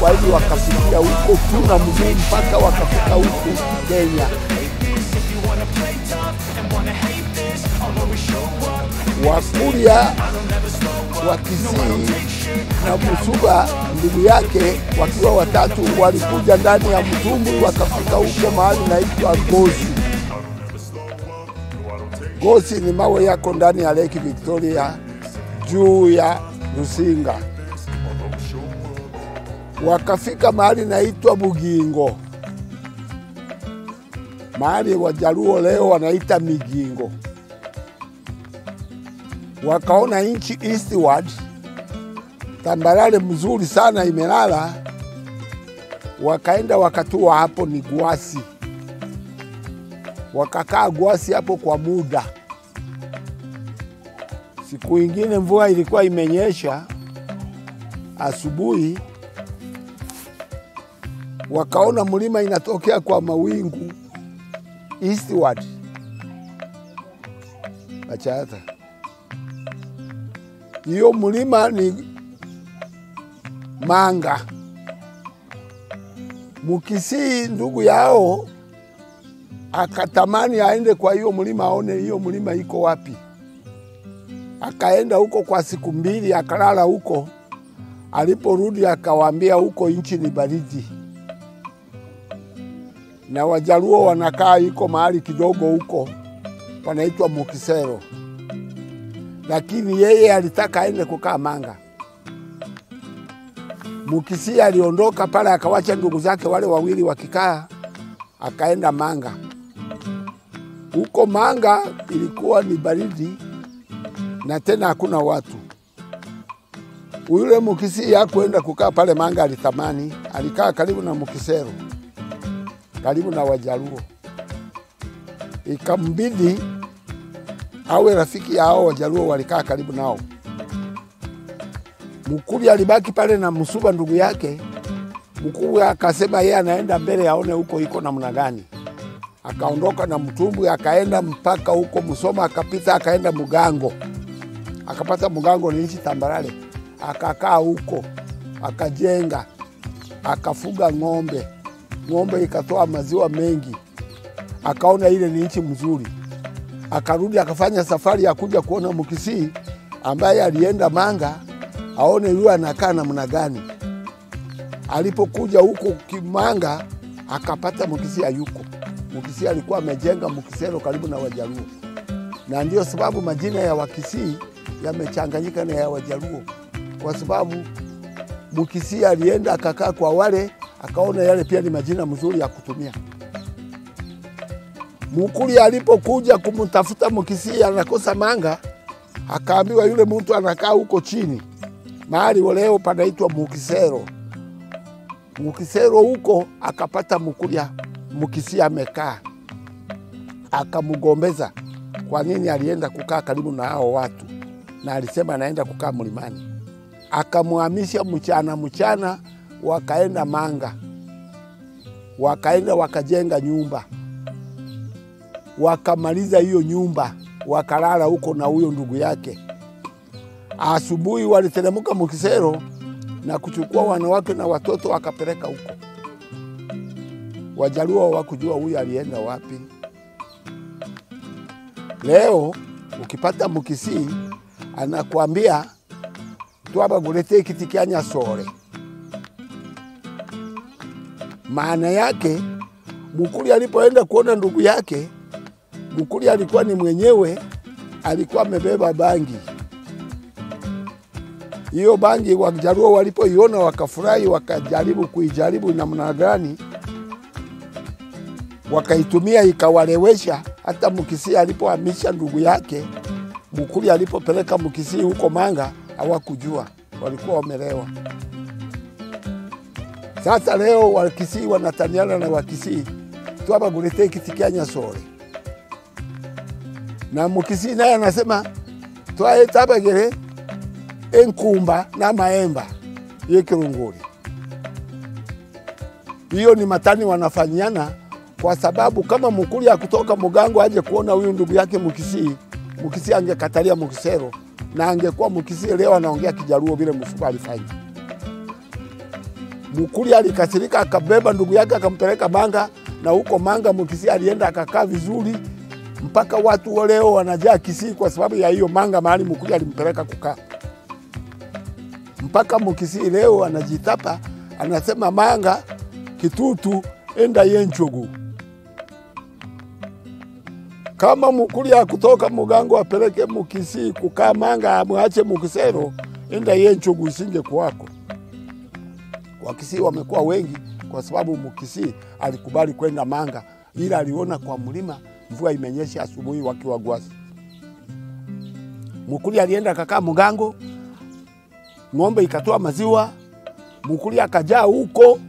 Waswahili wakafikia huko tu na mguu mpaka wakafika huko Kenya. Wakuria wa Kisii na Musuba ndugu yake wakiwa watatu walikuja ndani ya mtumbwi wakafika huko mahali naitwa Gosi. Gosi ni mawe yako ndani ya Lake Victoria juu ya Rusinga. Wakafika mahali naitwa Bugingo, mahali Wajaluo leo wanaita Migingo. Wakaona nchi eastward, tambarare mzuri sana imelala, wakaenda wakatua hapo ni Gwasi. Wakakaa Gwasi hapo kwa muda. Siku ingine mvua ilikuwa imenyesha asubuhi, wakaona mlima inatokea kwa mawingu eastward. Bachata. Hiyo mlima ni Manga. Mukisii ndugu yao akatamani aende kwa hiyo mlima aone hiyo mlima iko wapi. Akaenda huko kwa siku mbili akalala huko. Aliporudi akawaambia huko nchi ni baridi, na Wajaluo wanakaa iko mahali kidogo huko panaitwa Mukisero. Lakini yeye alitaka aende kukaa Manga. Mukisii aliondoka pale akawacha ndugu zake wale wawili wakikaa, akaenda Manga. Huko Manga ilikuwa ni baridi na tena hakuna watu. Yule Mukisii hakuenda kukaa pale Manga, alitamani, alikaa karibu na Mukisero, karibu na Wajaluo. Ikambidi awe rafiki yao Wajaluo walikaa karibu nao. Mukuli alibaki pale na Musuba ndugu yake. Mukuli akasema yeye anaenda mbele aone huko iko namna gani. Akaondoka na mtumbwi akaenda mpaka huko Musoma, akapita akaenda Mugango. Akapata Mugango ni nchi tambarare. Akakaa huko, akajenga, akafuga ng'ombe. Ng'ombe ikatoa maziwa mengi. Akaona ile ni nchi mzuri. Akarudi akafanya safari ya kuja kuona Mukisii ambaye alienda Manga aone yule anakaa namna gani. Alipokuja huko Kimanga akapata Mukisii hayuko. Mukisii alikuwa amejenga Mukisero karibu na Wajaluo. Na ndio sababu majina ya Wakisii yamechanganyika na ya Wajaluo, kwa sababu Mukisii alienda akakaa kwa wale, akaona yale pia ni majina mzuri ya kutumia. Mukuli alipokuja kumtafuta Mukisii anakosa Manga, akaambiwa yule mtu anakaa huko chini mahali leo panaitwa Mukisero. Mukisero huko akapata Mukulia, Mukisii amekaa. Akamgombeza kwa nini alienda kukaa karibu na hao watu, na alisema anaenda kukaa mlimani. Akamhamisha mchana mchana, wakaenda Manga. Wakaenda wakajenga nyumba. Wakamaliza hiyo nyumba, wakalala huko na huyo ndugu yake. Asubuhi waliteremka Mukisero na kuchukua wanawake na watoto wakapeleka huko. Wajaluo hawakujua huyu alienda wapi. Leo ukipata Mukisii anakuambia twabagulete kiti kya Nyasore. Maana yake Mukuli alipoenda kuona ndugu yake, Mukuli alikuwa ni mwenyewe, alikuwa amebeba bangi. Hiyo bangi Wajaluo walipoiona wakafurahi, wakajaribu kuijaribu namna gani, wakaitumia ikawalewesha. Hata Mukisii alipohamisha ndugu yake, Mukuli alipopeleka Mukisii huko Manga hawakujua, walikuwa wamelewa. Sasa leo Wakisii wanataniana na Wakisii, twabagulete kiti kya Nyasore. Na Mukisii naye anasema twaetabagere enkumba na maemba yekirunguri. Hiyo ni matani wanafanyana, kwa sababu kama Mukuli akutoka Mugango aje kuona huyu ndugu yake Mukisii, Mukisii angekatalia Mukisero, na angekuwa Mukisii leo anaongea Kijaluo vile Musuba alifanya. Mukuria alikasirika akabeba ndugu yake akampeleka Manga, na huko Manga Mukisii alienda akakaa vizuri mpaka watu leo wanajaa Kisii kwa sababu ya hiyo Manga mahali Mukuria alimpeleka kukaa. Mpaka Mukisii leo anajitapa, anasema Manga Kitutu enda Yenchogu. Kama Mukuria kutoka Mugango apeleke Mukisii kukaa Manga, amwache Mukisero, enda Yenchogu isinge kuwako. Wakisii wamekuwa wengi kwa sababu Mukisii alikubali kwenda Manga, ila aliona kwa mlima mvua imenyesha asubuhi wakiwa Gwasi. Mukuria alienda kakaa Mugango, ng'ombe ikatoa maziwa, Mukuria akajaa huko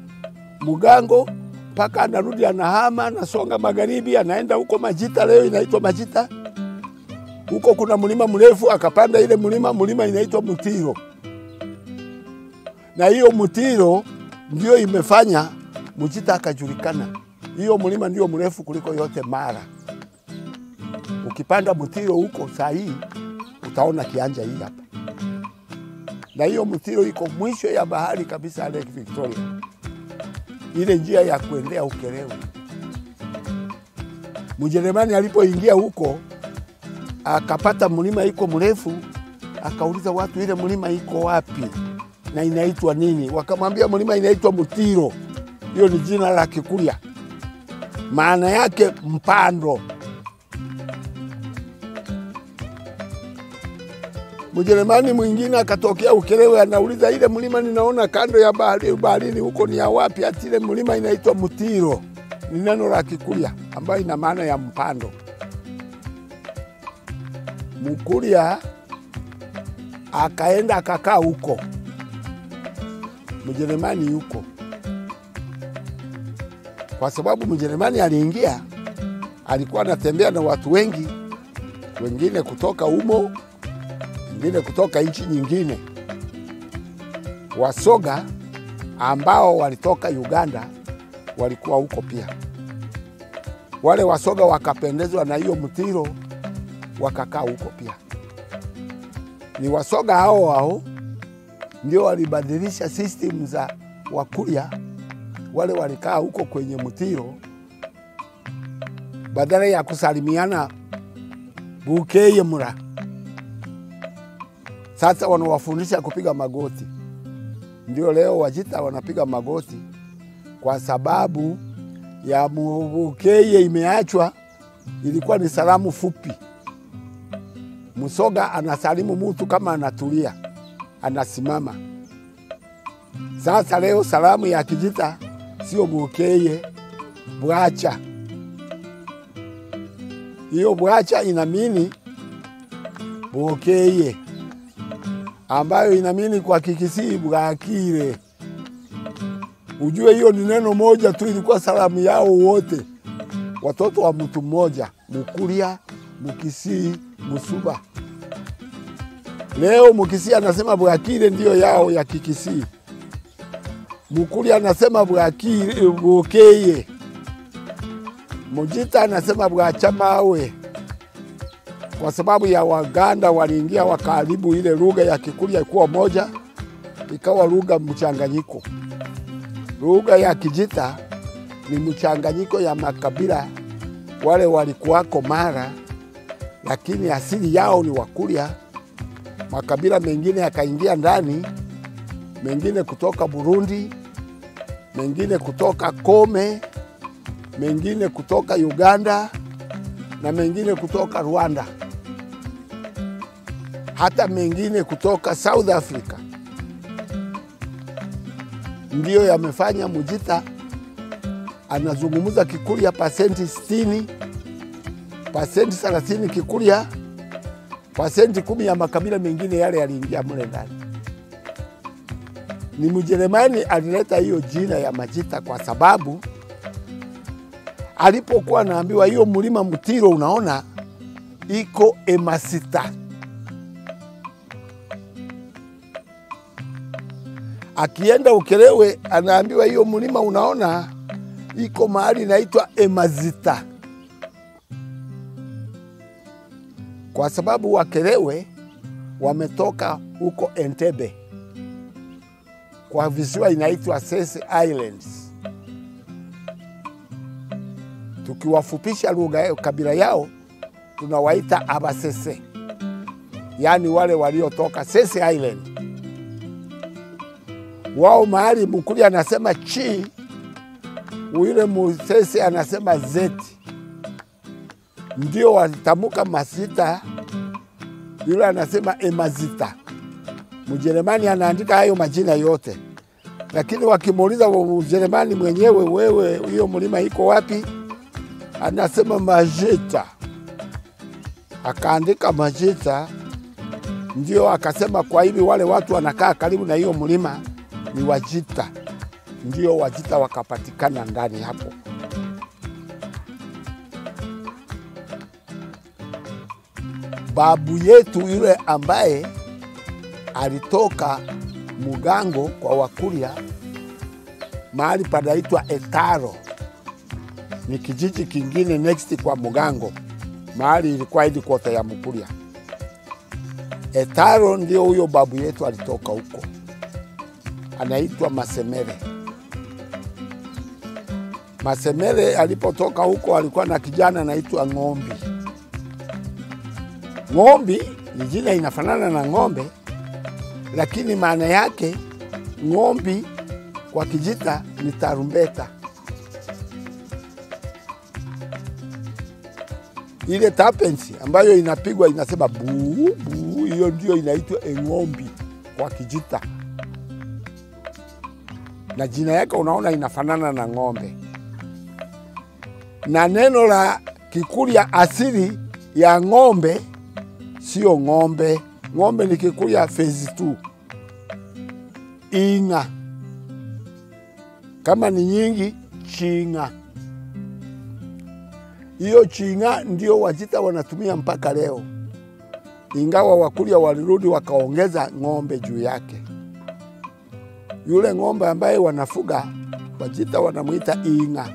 Mugango mpaka anarudi anahama, anasonga magharibi, anaenda huko Majita, leo inaitwa Majita. Huko kuna mlima mrefu, akapanda ile mlima, mlima inaitwa Mutiro. Na hiyo Mutiro ndio imefanya Mujita akajulikana. Hiyo mlima ndio mrefu kuliko yote Mara. Ukipanda Mutiro huko saa hii utaona kianja hii hapa. Na hiyo Mutiro iko mwisho ya bahari kabisa Lake Victoria. Ile njia ya kuendea Ukerewe. Mjerumani alipoingia huko akapata mlima iko mrefu, akauliza watu ile mlima iko wapi na inaitwa nini? Wakamwambia mlima inaitwa Mutiro. Hiyo ni jina la Kikuria, maana yake mpando. Mjerumani mwingine akatokea Ukerewe anauliza ile mlima ninaona kando ya bahari, baharini huko ni ya wapi? Ati ile mlima inaitwa Mutiro. Ni neno la Kikuria ambayo ina maana ya mpando. Mukuria akaenda akakaa huko. Mjerumani yuko. Kwa sababu Mjerumani aliingia, alikuwa anatembea na watu wengi, wengine kutoka umo, wengine kutoka nchi nyingine. Wasoga ambao walitoka Uganda walikuwa huko pia. Wale Wasoga wakapendezwa na hiyo Mutiro, wakakaa huko pia. Ni Wasoga hao hao ndio walibadilisha system za Wakuria. Wale walikaa huko kwenye Mutiro, badala ya kusalimiana bukeye mura, sasa wanawafundisha kupiga magoti. Ndio leo Wajita wanapiga magoti kwa sababu ya bukeye imeachwa. Ilikuwa ni salamu fupi. Msoga anasalimu mtu kama anatulia, anasimama. Sasa leo salamu ya Kijita sio bukeye, bwacha. Hiyo bwacha inamini bukeye, ambayo inamini kwa Kikisii bwakire. Ujue hiyo ni neno moja tu, ilikuwa salamu yao wote. Watoto wa mtu mmoja, Mukuria, Mukisii, Musuba. Leo Mukisii anasema bwakire ndio yao ya Kikisii. Mukuria anasema bwakire, bukeye. Mujita anasema bwachamawe. Kwa sababu ya Waganda waliingia wakaharibu ile lugha ya Kikuria kuwa moja, ikawa lugha mchanganyiko. Lugha ya Kijita ni mchanganyiko ya makabila wale walikuwako Mara, lakini asili yao ni Wakuria. Makabila mengine yakaingia ndani, mengine kutoka Burundi, mengine kutoka Kome, mengine kutoka Uganda na mengine kutoka Rwanda, hata mengine kutoka South Africa. Ndiyo yamefanya Mujita anazungumza Kikuria 60%, 30% Kikuria, 10% ya makabila mengine yale yaliingia mle ndani. Ni Mjerumani alileta hiyo jina ya Majita kwa sababu alipokuwa anaambiwa hiyo mlima Mutiro unaona iko Emasita. Akienda Ukerewe anaambiwa hiyo mlima unaona iko mahali inaitwa Emazita. Kwa sababu Wakerewe wametoka huko Entebbe. Kwa visiwa inaitwa Sese Islands. Tukiwafupisha lugha kabila yao tunawaita Abasese, yaani wale waliotoka Sese Island. Wao mahali Mkuria anasema chi, yule Musese anasema zeti. Ndio watamuka masita, yule anasema emazita. Mjerumani anaandika hayo majina yote. Lakini wakimuuliza Mjerumani mwenyewe, wewe hiyo mlima iko wapi? Anasema Majita. Akaandika Majita, ndio akasema kwa hivi wale watu wanakaa karibu na hiyo mlima ni Wajita. Ndio Wajita wakapatikana ndani hapo. Babu yetu yule ambaye alitoka Mugango kwa Wakuria, mahali panaitwa Etaro, ni kijiji kingine next kwa Mugango, mahali ilikuwa headquarter ya Mkuria. Etaro ndio huyo babu yetu alitoka huko, anaitwa Masemere. Masemere alipotoka huko alikuwa na kijana anaitwa Ng'ombi. Ng'ombi ni jina inafanana na ng'ombe, lakini maana yake ng'ombi kwa Kijita ni tarumbeta. Ile tapensi ambayo inapigwa inasema buu buu, hiyo ndio inaitwa eng'ombi kwa Kijita. Na jina yake unaona inafanana na ng'ombe. Na neno la Kikuria asili ya ng'ombe sio ng'ombe. Ng'ombe ni Kikuria phase 2. Inga. Kama ni nyingi, chinga. Hiyo chinga ndio Wajita wanatumia mpaka leo. Ingawa Wakuria walirudi wakaongeza ng'ombe juu yake. Yule ng'ombe ambaye wanafuga Wajita wanamuita inga,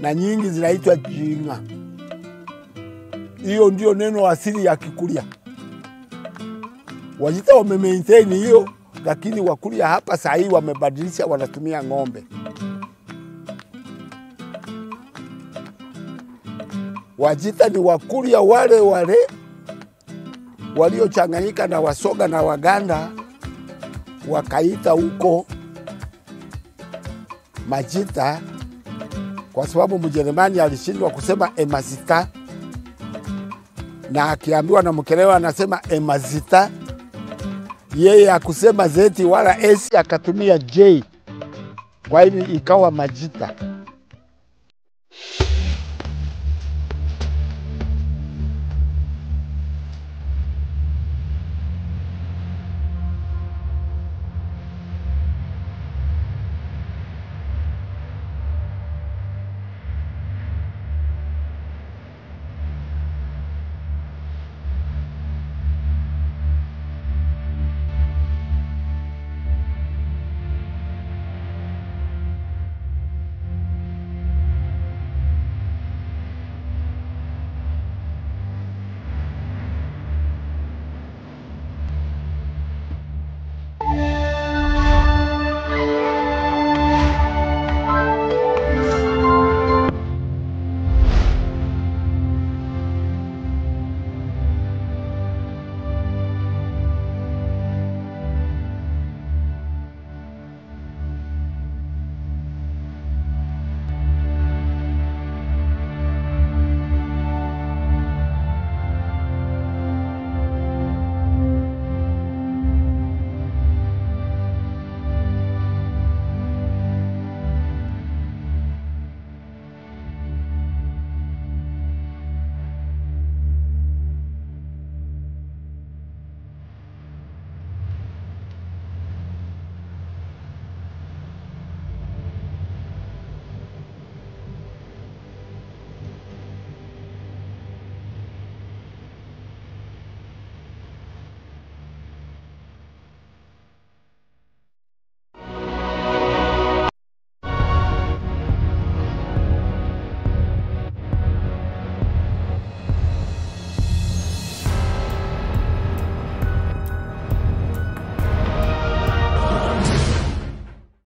na nyingi zinaitwa jinga. Hiyo ndio neno asili ya Kikuria. Wajita wame maintain hiyo, lakini Wakuria hapa saa hii wamebadilisha, wanatumia ng'ombe. Wajita ni Wakuria wale wale waliochanganyika na Wasoga na Waganda, wakaita huko Majita, kwa sababu Mjerumani alishindwa kusema emazita, na akiambiwa na Mkelewa anasema emazita. Yeye akusema zeti wala esi, akatumia J, kwa hivyo ikawa Majita.